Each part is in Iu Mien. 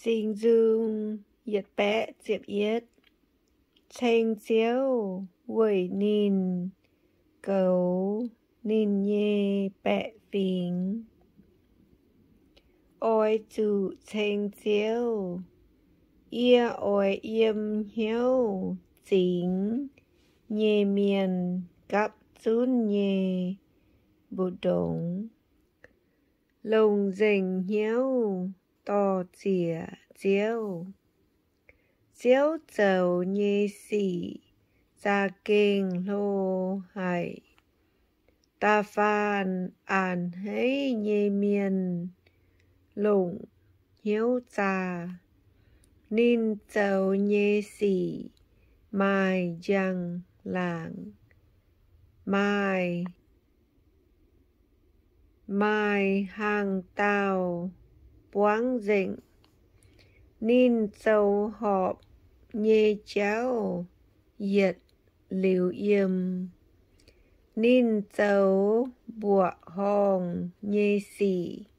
Singx Nzung yietc baeqv ziepc yietv. Ceng Ziouv weic ninh goux ninh nyei baeqc fingx. Oix zuqc ceng Ziouv. Yie oix yiem hnyouv zingx nyei mienh gapv zunv nyei mbu'ndongx, longc nzengc hnyouv dor-ziec Ziouv. Ziouv zoux nyei sic za'gengh hlo haic. Da'faanh a'hneiv nyei mienh longc hnyouv zaah. Ninh zoux nyei sic maaih njang-laangc, maaih maaih hnaangx-daauh buangv nzengc. Ninh zoux horpc nyei jauv yietc liuz yiem. Ninh zoux mbuoqc horngh nyei sic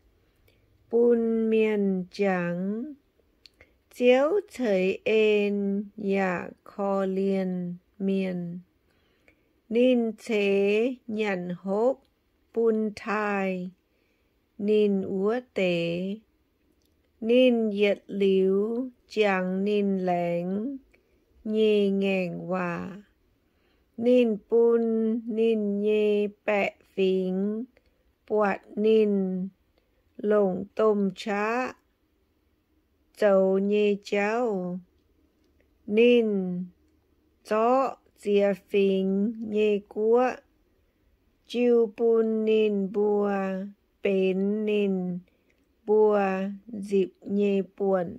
bun mienh jangx. Ziouv ceix en yaac korv-lienh mienh. Ninh ceix nyanc hopv bun taaih ninh wuov deix. Ninh yietc liuz jangx ninh laengz nyei ngaengc waac. Ninh bun ninh nyei baeqc fingx buatc ninh longc domh qaqv zoux nyei jauv. Ninh zorqv ziex fingx nyei guoqv jiu bun ninh mbuo benx ninh mbuo nzipc nyei buonc.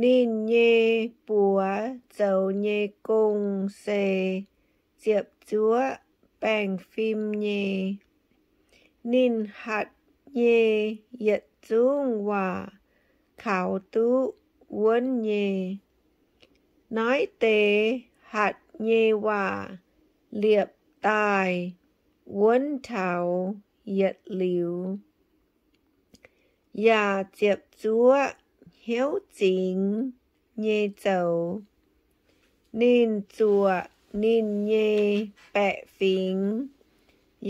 Ninh nyei buoz zoux nyei gong se ziepc zuoqv baengh fim nyei. Ninh hatc nyei yietc zungv waac kaux duqv wuonv nyei. Naaiv deix hatc nyei waac liepc daaih wuonv taux yietc liuz, yaac ziepc zuoqv hnyouv zingx nyei zoux. Ninh zuoqc ninh nyei baeqc fingx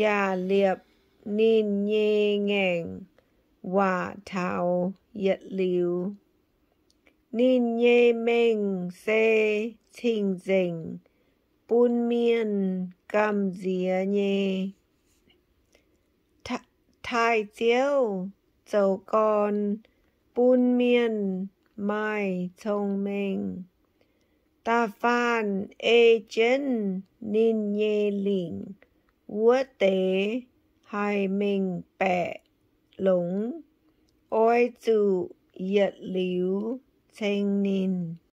yaac liepc ninh nyei ngaengc waac taux yietc liuz. Ninh nyei mengh se cing-nzengc, bun mienh gamh nziex nyei. Taaih Ziouv zoux gorn bun mienh maaih cong-mengh. Da'faanh ei jienv ninh nyei lingc wuov deix haih mengh baeqc longx. Oix zuqc yietc liuz ceng ninh.